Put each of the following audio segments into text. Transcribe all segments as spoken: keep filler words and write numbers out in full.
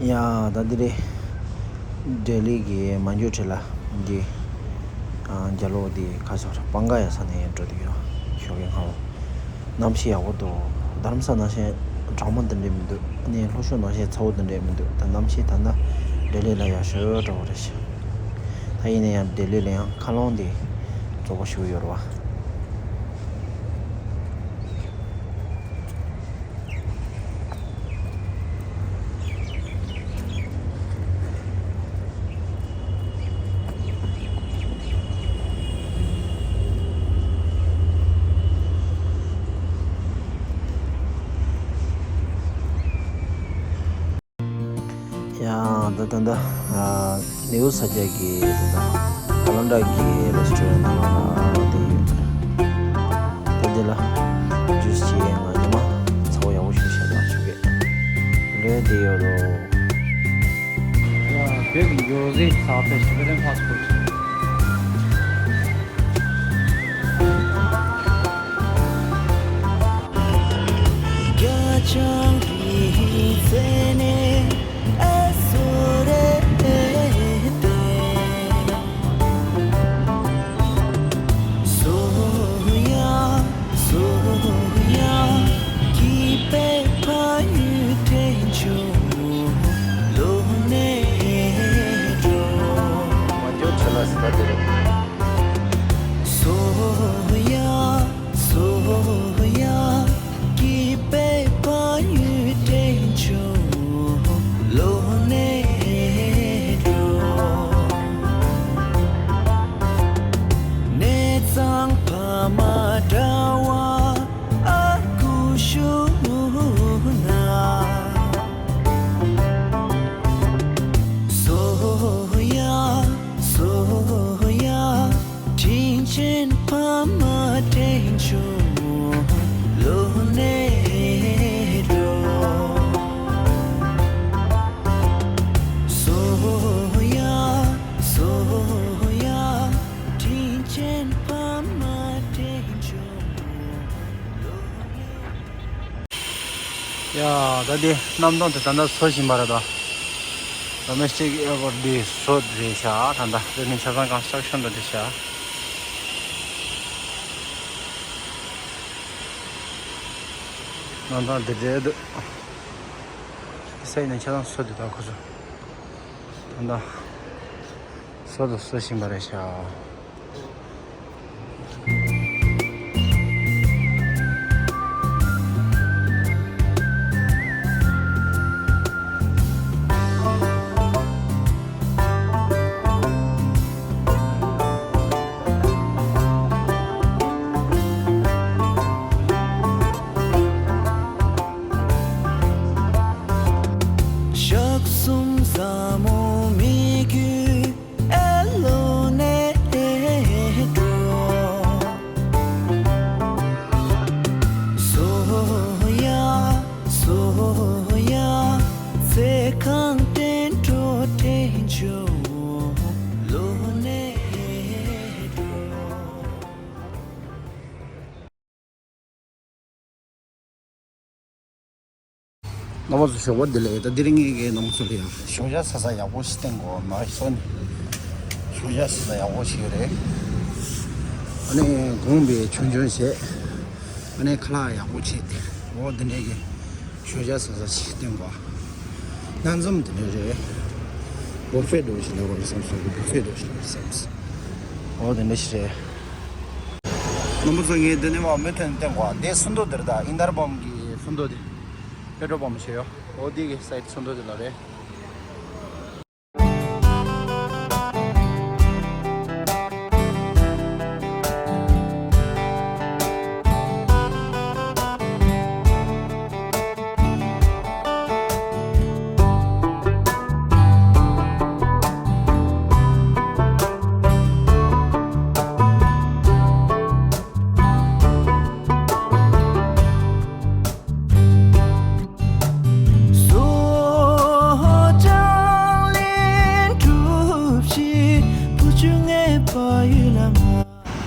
ཡ། ད་འདི་རེད། ལྡི་ལི་གི་མ་འཇོག་ཁྲི་ལ་འདི། ཨ། རྒྱ་ལོ་འདི་ཁ་སོ་པང་ག་ཡ་ས་ནས་འགྲོ་འདུག་ཡོད། ཞོགས་ཀས་སྔ་པོ། གནམ་གཤིས་ཡག་པོ་འདུག་རྡ་རམ་ས་ནང་བཞིན་གྲང་མོ་འདི་འདྲས་མི་འདུག་ཨ་ནི་ལྷོ་ཕྱོགས་ནང་བཞིན་ཚ་བོ་འདི་འདྲས་མི་འདུག་ད་གནམ་གཤིས་ད་ལྟ་ལྡི་ལི་ལ་ཡག་ཤོས་འདྲ་བོ་རེད་ཤག་ད་ཡིན་ན་ཡང་ལྡི་ལི་ལ་ཡང་མཁའ་རླུང་འདི་རྫོགས་པོ་ཞིག་ཡོད་རེད་པ། ཡང་ད་ད་ད་ནེའུ་ས་ཆ་གི་ད་ད་ཀ་ལོན་ཌ་གི་རེ་སི་ཊོ་རན་ཊི་ནང་ལ་དེ་ཡོད། ད་དེ་ལ་ཇུས་ཅིག་ཡང་ང་ཉི་མ་ཚ་བོ་ཡག་པོ་ཞིག་བྱས་ན་ཆོག་གི་ལོས་དེ་ཡོད་རོ། ཡ། བོད་ཀྱི་འགྱུར་རྩིས་ས་ཕེ་སི་ཊི་བལ་ཕ་སི་པོར་ཊི། རྒྱ་ཆང་གི་ཚལ་ནས་ཨ་སོ་རེ་ཏེ། སོ་ཡ་སོ་ཡ་གི་པེ་ཕ་ཡུལ་དྲན་བྱུང་ལོ་ནས་འགྲོ། མ་འཇོག་ཆ་ལ་སི་ད་དེ་རེད། སོ་ཡ་སོ་ཡ་གི་པེ་ཕ་ཡུལ་དྲན་བྱུང་ལོ་ནས་འགྲོ། གནས་གཙང་ཕ་མ་འདྲ་བ་ཨ་ཁུ་ཤུ་ན། སོ་ཡ་སོ་ཡ་དྲིན་ཆེན་ཕ་མ་དྲན་བྱུང་ལོ་ནས་འགྲོ། སོ་ཡ་སོ་ཡ་དྲིན་ཆེན་ཕ་མ་དྲན་བྱུང་ལོ་ནས། ཡ། ད་དེ་གནམ་སྟོང་དེ་ད་ལྟ་བཟོ་བཞིན་པ་རེད་ད། ཌོ་མེ་སི་ཊིག་ཨེར་པོར་ཊི་འདི་བཟོ་རེད་ཤག་ད་ལྟ་རེད་ནི་ཆ་ཚང་ཀོན་སི་ཊྲག་ཤན་འགྲོ་བསྡད་ཤག་གནམ་སྟོང་དེ་འདྲ་འདུག་སའི་ནས་ཆ་ཚང་བཟོ་དེ་ད་ཁོ་ཚོ་ད་ལྟ་བཟོ་དང་བཟོ་བཞིན་པ་རེད་ཤག་ཞག་གསུམ་ཟ་མོ་མི་རྒྱུ། ཨེ་ལོ་ནས་འགྲོ། སོ་ཡ་སོ་ཡ་ཚེ་གང་དྲན་འགྲོ་དྲན་བྱུང་ལོ་ནས་འགྲོ། རྣམ་པ་ཚོ་ཞོགས་པ་བདེ་ལེགས། ད་དེ་རིང་ངེད་ཀྱིས་རྣམ་པ་ཚོ་ལ་ཡང་ཞོགས་ཇ་ཟ་ས་ཡག་པོ་ཞིག་བསྟན་དགོས་མ་སོང་ནས། ཞོགས་ཇ་ཟ་ས་ཡག་པོ་ཞིག་རེད། ཨ་ནི་དགོང་པའི་ཆུང་ཆུང་བྱས། ཨ་ནི་ཁ་ལག་ཡག་པོ་བྱས་ཏེ། འོ་དེ་འདྲས་ཀྱི་ཞོགས་ཇ་ཟ་ས་ཞིག་བསྟན་དགོས། སྣ་འཛོམས་དེ་འདྲས་རེད། བུ་ཕེ་འདྲ་བོ་ཞིག་ལབ་དགོས་རེད་བསམ་སོང་། བུ་ཕེ་འདྲ་བོ་ཞིག་ལབ་བསམ་སོང་། འོ་དེ་འདྲས་ཞིག་རེད། རྣམ་པ་ཚོ་ངས་འདི་ནས་མར་མུ་མཐུད་བསྟན་དགོས། འདི་སུམ་མདོ་འདི་རེད་ད། ཨིན་དར་བམ་གྱི་སུམ་མདོ་འདི། པེ་ཊོལ་པམ་བྱས་ཡོད། འོ་འདི་གི་སའིཌ་སུམ་མདོ་འདི་ལ་རེད།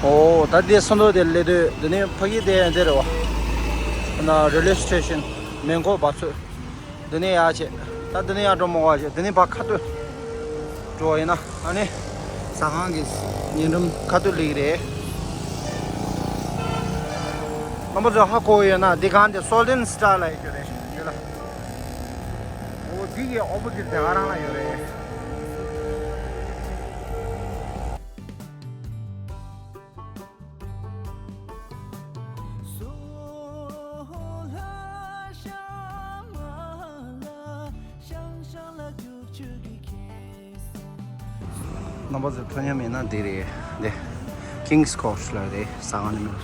ཨོ། ད་དེ་སུམ་མདོ་དེ་སླེབས་དུས་འདི་ནས་ཕ་གི་དེ་འདི་རེད་བ། ན་རེལ་ཝེ་སི་ཊེ་ཤན་མེ་འཁོར་བབས་ཚོད། འདི་ནས་ཡར་བྱས། ད་ ད་འདི་ནས་ཡར་འགྲོ་མི་དགོས་ཤག་འདི་ནས་ཕར་ཁ་སྟོད་འགྲོ་བ་ཡིན་ན། ཨ་ནི་ཟ་ཁང་གི་ཉེ་འགྲམ་ཁ་སྟོད་སླེབས་རེད། རྣམ་པ་ཚོ་ཧ་གོ་ཡོད་ན་འདི་གང་དེ་Salt and Star ལབ་ཡོད་རེད། འདི་ལ། འོ་འདི་གི་ཨོ་པོ་ཟིཊ་དེ་ག་རང་ལ་ཡོད་རེད། རྣམ་པ་ཚོ་ཐོས་མཉམ་ཡིན་ན་འདི་རེད། འདི་King's Court ལ་རེད། ཟ་ཁང་ནི་མེད།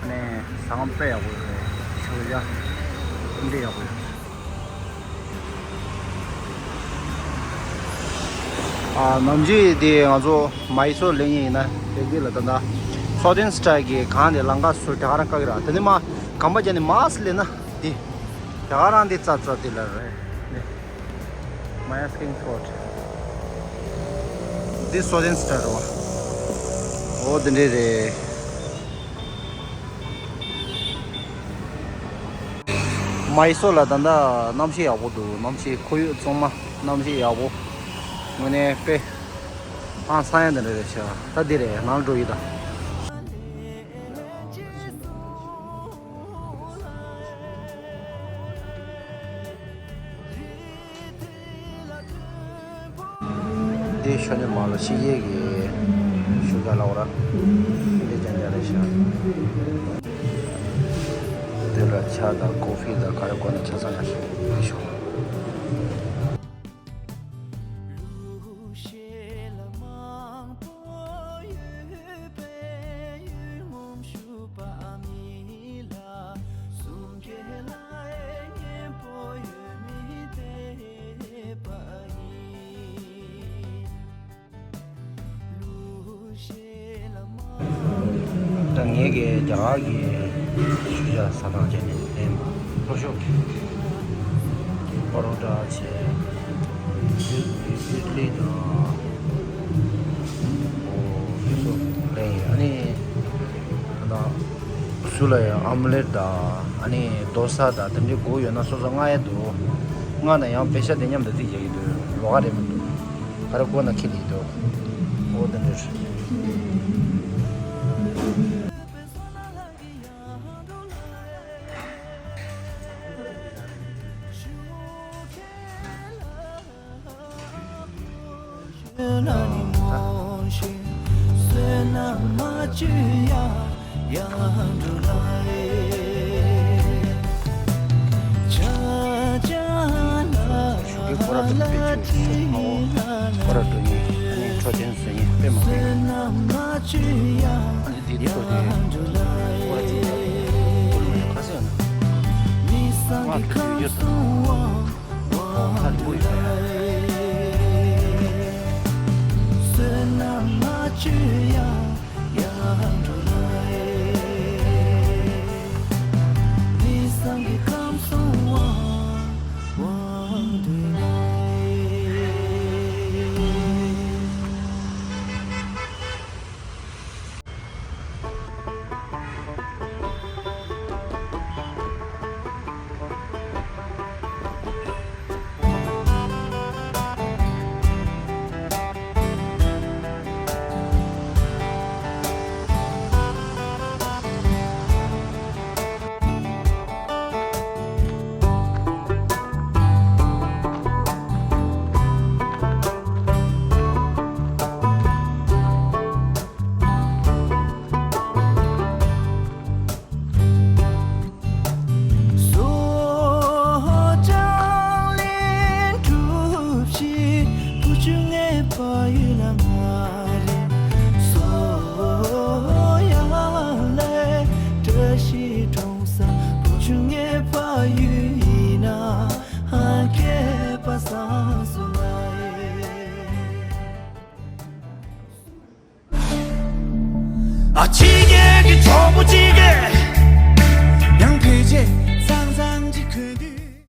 ཨ་ནི་ཟ་ཁང་དཔེ་ཡག་པོ་ཡོད་རེད། ཤོག་བྱ་འདི་ཡག་པོ་ཡོད། ཨ། ནམ་རྒྱུན་དེ་ང་ཚོ་མའི་སོར་སླེབས་མཁན་ཡིན་ན་དེ་གི་ལ་ད་ལྟ་Salt and Star གི་གང་དེ་ལམ་ཁ་ཟུར་དེ་ག་རང་བཀག་གི་ར། དེ་ནི་མ་གོམ་པ་བརྒྱབ་ནས་མར་སླེབས་ན་དེ་དེ་ག་རང་དེ་རྩ་རྩ་དེ་ལ་རེད། དེ་Maya's King's Court། དེ་Salt and Star རེད་བ། འོ་དེ་འདྲས་རེད། མའི་སོར་ལ་ད་ལྟ་གནམ་གཤིས་ཡག་པོ་འདུག་གནམ་གཤིས་ཁོར་ཡུག་གཙང་མ། གནམ་གཤིས་ཡག་པོ། དངོས་གནས་དཔེ་ཧང་སང་ཡ་འདི་འདྲ་རེད་ཤག་ད་འདི་རེད། ནང་འགྲོ་ཡི་ད། འདི་ཤོ་ནི་མ་ལ་ཕྱི་རྒྱལ་གྱི་ཤུ་ག་ལ་འོ་ར། འདི་ཅན་ཅན་རེད་ཤག་འདི་ལ་ཇ་དང་ཀོ་ཧྥི་དང་ག་རེ་དགོས་ན་ཆ་ཚང་ཡ་ཤོ་ཡ་ཤོ། ད་ངས་ཀྱི་རྒྱ་གར་གྱི་ཤུ་ཇ་ཟ་སྟངས་བྱས་ནས་ལེན་པ་ལྷོ་ཕྱོགས་ཀྱི་པ་རོ་ཊ་བྱས། ཨིཌ་ལི་དང་འོ་དེ་ཚོ་ལེན་ཡོད། ཨ་ནི་ད་སུ་ལ་ཡང་ཨོམ་ལེཊ་དང་ཨ་ནི་དོ་ས་དང་དེ་འདྲའི་དགོས་ཡོད་ན་སོ་སོ་མངགས་ཡས་འདུག་མངགས་ན་ཡང་པེ་ཤ་དེ་མཉམ་དུ་རྩིས་རྒྱག་གི་འདུག་ལོགས་ཀ་རེད་མི་འདུག་ག་རེ་དགོས་ན་ཁྱེར་ཡི་འདུག་འོ་དེ་འདྲ་རེད། ཞོགས་ཀས་སྐོར་ར་འགྲོ་དཔེ་ཅིག་ཨོ་སྐོར་ར་འགྲོ་ཡིན། ཨ་ནི་འཕྲོད་བསྟེན་བཟོ་ཡིན་དཔེ་མང་པོ་ཡོད། ཨ་ནི་འདི་ཚོ་དེ་སྐོར་ར་ཅིག་སྐོར་ར་མ་ཁ་སང་ཡོད་ན་ང་ཕེབས་ཀྱི་ཡོད། ཨོ་ཁ་རི་བོ་ཡོད་པ་ཡ། ཨ་ཕྱི་རྒྱལ་གྱི་གྲོགས་པོ་གཅིག་གིས་